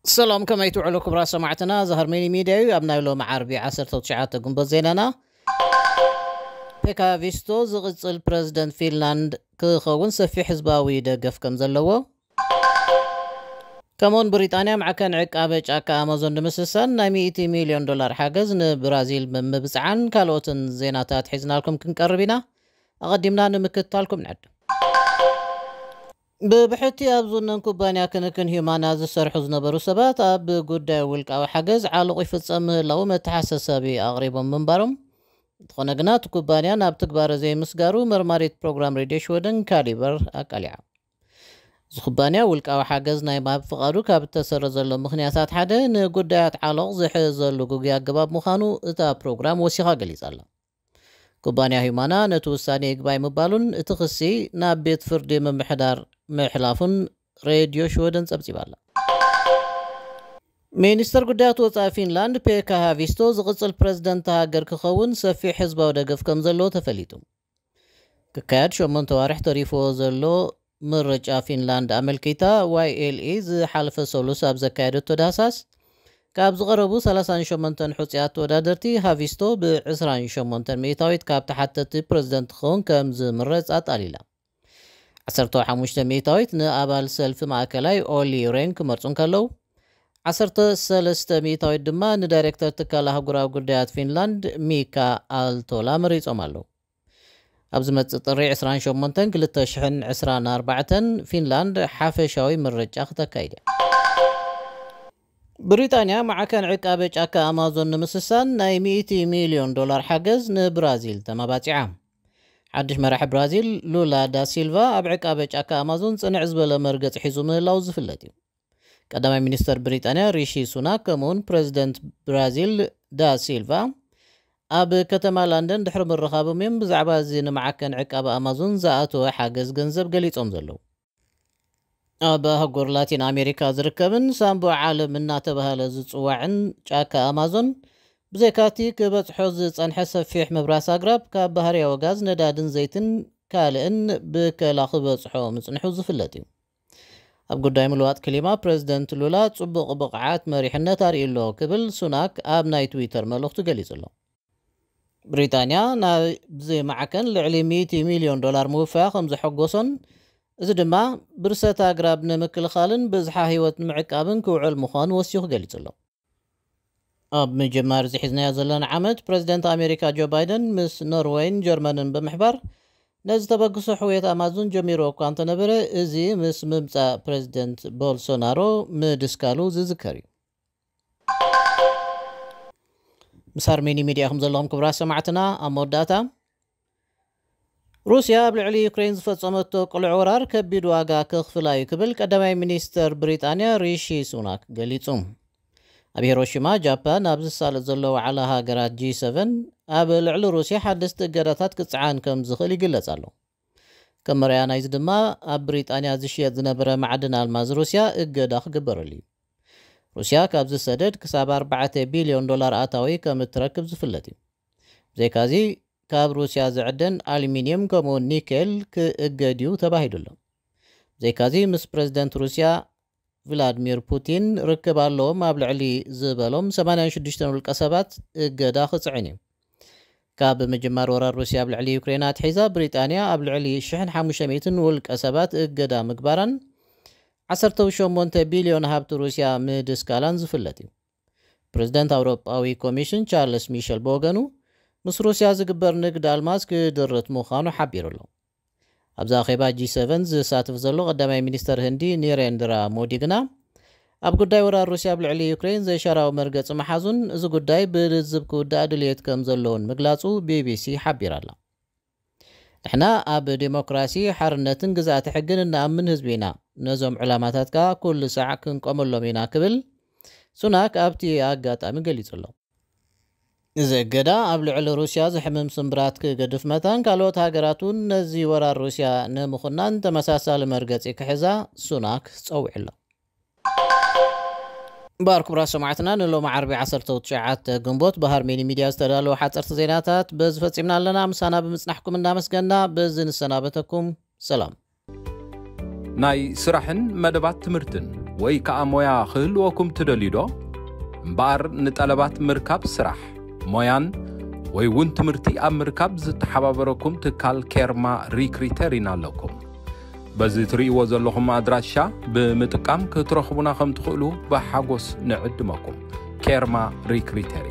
ሰላም፣ ከመይ ትውዕሉ ክቡራት ሰማዕትና? እዚ ሃርሜኒ ሚድያ እዩ። ኣብ ናይ ሎሚ ዓርቢ ዓሰርተ ትሽዓተ ግንቦት ዜናና፣ ፔካ ቪስቶ ዝቕጽል ፕረዚደንት ፊንላንድ ክኸውን ሰፊሕ ህዝባዊ ደገፍ ከም ዘለዎ፣ ከምኡውን ብሪጣንያ ማዕከን ዕቃበ ጫካ ኣማዞን ንምስሳን ናይ ሚእቲ ሚልዮን ዶላር ሓገዝ ንብራዚል ምምብጽዓን ካልኦትን ዜናታት ሒዝናልኩም ክንቀርብ ኢና። ኣቐዲምና ንምክትታልኩም ንዕድም። ብብሕቲ ኣብ ዝውነን ኩባንያ ክንክን ሂዩማና ዝሰርሑ ዝነበሩ ሰባት ኣብ ጉዳይ ውልቃዊ ሓገዝ ዓለቑ ይፍጸም ምህላው መተሓሳሰቢ ኣቕሪቦም ምንባሮም፣ እንተኾነ ግና እቲ ኩባንያ ናብ ትግባረ ዘይምስጋሩ መርማሪት ፕሮግራም ሬድዮ ሽወደን ካሊበር ኣቃሊዓ። እዚ ኩባንያ ውልቃዊ ሓገዝ ናይ ምሃብ ፍቓዱ ካብ እተሰረዘሎም ምኽንያታት ሓደ ንጉዳያት ዓለቕ ዝሕዘሉ ግጉይ ኣገባብ ምዃኑ እታ ፕሮግራም ወሲኻ ገሊጻ ኣላ። ኩባንያ ሂዩማና ነቲ ውሳኔ ይግባይ ምባሉን እቲ ክሲ ናብ ቤት ፍርዲ ምምሕዳር ምሕላፉን ሬድዮ ሽወደን ጸብጺባ ኣላ። ሚኒስተር ጉዳያት ወጻኢ ፊንላንድ ፔካ ሃቪስቶ ዝቕጽል ፕረዚደንት ሃገር ክኸውን ሰፊሕ ህዝባዊ ደገፍ ከም ዘለዎ ተፈሊጡ። ክካየድ ሸሞንተ ዋርሕ ተሪፍዎ ዘሎ ምርጫ ፊንላንድ ኣመልኪታ ዋይ ኤል ኢ ዝሓለፈ ሰሉስ ኣብ ዘካየደቶ ዳህሳስ ካብ ዝቐረቡ ሰላሳን ሸሞንተን ሕጹያት ተወዳደርቲ ሃቪስቶ ብ ዕስራን ሸሞንተን ሚእታዊት ካብ ተሓተቲ ፕረዚደንት ክኸውን ከም ዝምረጽ ኣጣሊላ። ዓሰርተ ሓሙሽተ ሚእታዊት ንኣባል ሰልፊ ማእከላይ ኦሊ ሬን ክመርጹ እንከለዉ፣ ዓሰርተ ሰለስተ ሚእታዊት ድማ ንዳይሬክተር ትካል ኣህጉራዊ ጉዳያት ፊንላንድ ሚካ ኣልቶላ መሪጾም ኣለዉ። ኣብ ዝመጽእ ጥሪ ዕስራን ሸሞንተን ክልተ ሽሕን ዕስራን ኣርባዕተን ፊንላንድ ሓፈሻዊ ምርጫ ክተካይድ እያ። ብሪጣንያ ማዕከን ዕቃበ ጫካ ኣማዞን ንምስሳን ናይ ሚእቲ ሚልዮን ዶላር ሓገዝ ንብራዚል ተመባጺዓ። ሓድሽ መራሒ ብራዚል ሉላ ዳ ሲልቫ ኣብ ዕቃበ ጫካ ኣማዞን ጽንዕ ዝበለ መርገጽ ሒዙ ምህላው ዝፍለጥ እዩ። ቀዳማይ ሚኒስተር ብሪጣንያ ሪሺ ሱናክ ከምኡውን ፕረዚደንት ብራዚል ዳ ሲልቫ ኣብ ከተማ ላንደን ድሕሪ ምርኻቦም እዮም ብዛዕባ እዚ ንማዕከን ዕቃበ ኣማዞን ዝኣተወ ሓገዝ ገንዘብ ገሊጾም ዘለዉ። ኣብ ኣህጉር ላቲን ኣሜሪካ ዝርከብን ሳምቡእ ዓለም እናተባህለ ዝጽዋዕን ጫካ ኣማዞን ብዘይካቲ ክበጽሖ ዝጸንሐ ሰፊሕ ምብራስ ኣግራብ ካብ ባህርያዊ ጋዝ ነዳድን ዘይትን ካልእን ብከላ ክበጽሖ ምጽንሑ ዝፍለጥ እዩ። ኣብ ጉዳይ ምልዋጥ ክሊማ ፕረዚደንት ሉላ ጽቡቕ ብቕዓት መሪሕነት ኣርእዩ ኣሎ ክብል ሱናክ ኣብ ናይ ትዊተር መልእኽቱ ገሊጹ ኣሎ። ብሪጣንያ ናብዚ ማዕከን ልዕሊ ሚእቲ ሚልዮን ዶላር ምውፋያ ከም ዘሐጎሶን፣ እዚ ድማ ብርሰት ኣግራብ ንምክልኻልን ብዝሓ ህይወት ንምዕቃብን ክውዕል ምዃኑ ወሲኹ ገሊጹ ኣሎ። ኣብ ምጅማር እዚ ሒዝናዮ ዘለና ዓመት ፕረዚደንት ኣሜሪካ ጆ ባይደን ምስ ኖርወይን ጀርመንን ብምሕባር ነዚ ተበግሶ ሕውየት ኣማዞን ጀሚርዎ እኳ እንተነበረ፣ እዚ ምስ ምምጻእ ፕረዚደንት ቦልሶናሮ ምድስካሉ ዝዝከር እዩ። ምስ ኣርሜኒ ሚድያ ኢኹም ዘለኹም ክቡራት ሰማዕትና። ኣብ መወዳእታ፣ ሩስያ ኣብ ልዕሊ ዩክሬን ዝፈጸመቶ ቅሉዕ ወራር ከቢድ ዋጋ ከኽፍላ እዩ ክብል ቀዳማይ ሚኒስተር ብሪጣንያ ሪሺ ሱናክ ገሊጹ። ኣብ ሂሮሺማ ጃፓን ኣብ ዝሳለጥ ዘሎ ዋዕላ ሃገራት ጂ ሰቨን ኣብ ልዕሊ ሩስያ ሓደስቲ እገዳታት ክጸዓን ከም ዝኽእል ይግለጽ ኣሎ። ከም መርኣያ ናይዚ ድማ ኣብ ብሪጣንያ ዝሽየጥ ዝነበረ ማዕድን ኣልማዝ ሩስያ እገዳ ክግበረሉ እዩ። ሩስያ ካብዚ ሰደድ ክሳብ ኣርባዕተ ቢልዮን ዶላር ኣታዊ ከም እትረክብ ዝፍለጥ እዩ። ብዘይካዚ ካብ ሩስያ ዝዕደን ኣሉሚንየም ከምኡውን ኒኬል ክእገድ እዩ ተባሂሉ ኣሎ። ብዘይካዚ ምስ ፕረዚደንት ሩስያ ቭላድሚር ፑቲን ርክብ ኣለዎም ኣብ ልዕሊ ዝበሎም ሰማንያን ሽዱሽተን ውልቀ ሰባት እገዳ ክጽዕን እዩ። ካብ ምጅማር ወራር ሩስያ ኣብ ልዕሊ ዩክሬን ኣትሒዛ ብሪጣንያ ኣብ ልዕሊ ሽሕን ሓሙሽተ ሚእትን ውልቀ ሰባት እገዳ ምግባራን ዓሰርተ ሸሞንተ ቢልዮን ሃብቲ ሩስያ ምድስካላን ዝፍለጥ እዩ። ፕረዚደንት ኣውሮጳዊ ኮሚሽን ቻርልስ ሚሸል ብወገኑ ምስ ሩስያ ዝግበር ንግድ ኣልማዝ ክድርት ምዃኑ ሓቢሩ ኣሎ። ኣብዚ ኣኼባ ጂ ሰቨን ዝሳተፍ ዘሎ ቀዳማይ ሚኒስተር ህንዲ ኒሬንድራ ሞዲ ግና ኣብ ጉዳይ ወራር ሩስያ ኣብ ልዕሊ ዩክሬን ዘይሻራዊ መርገጺ ምሓዙን እዚ ጉዳይ ብልዝብ ክውዳእ ድልየት ከም ዘለውን ምግላጹ ቢቢሲ ሓቢራ ኣላ። ንሕና ኣብ ዴሞክራሲ፣ ሓርነትን ግዝኣተ ሕግን እንኣምን ህዝቢ ኢና። ነዞም ዕላማታት ከኣ ኩሉ ሳዕ ክንቆመሎም ኢና ክብል ሱናክ ኣብቲ ኣጋጣሚ ገሊጹ ኣሎ። እዚ እገዳ ኣብ ልዕሊ ሩስያ ዘሕምም ስምብራት ክገድፍ መታን ካልኦት ሃገራት እውን ነዚ ወራር ሩስያ ንምኹናን ተመሳሳሊ መርገጺ ክሕዛ ሱናክ ጸዊዑ ኣሎ። እምበኣር ክቡራት ሰማዕትና ንሎሚ ዓርቢ ዓሰርተ ትሽዓተ ግንቦት ብሃርሜኒ ሚድያ ዝተዳለወ ሓፀርቲ ዜናታት በዚ ፈፂምና ኣለና። ምሳና ብምፅናሕኩም እናመስገና በዚ ንሰናበተኩም። ሰላም። ናይ ስራሕን መደባት ትምህርትን ወይ ከዓ ሞያ ክህልወኩም ትደልዩ ዶ? እምበኣር ንጠለባት ምርካብ ስራሕ፣ ሞያን ወይ እውን ትምህርቲ ኣብ ምርካብ ዝተሓባበረኩም ትካል ኬርማ ሪክሪተር ኢና ኣለኩም። በዚ ትርእይዎ ዘለኹም ኣድራሻ ብምጥቃም ክትረኽቡና ከም ትኽእሉ ብሓጎስ ንዕድመኩም። ኬርማ ሪክሪተሪ።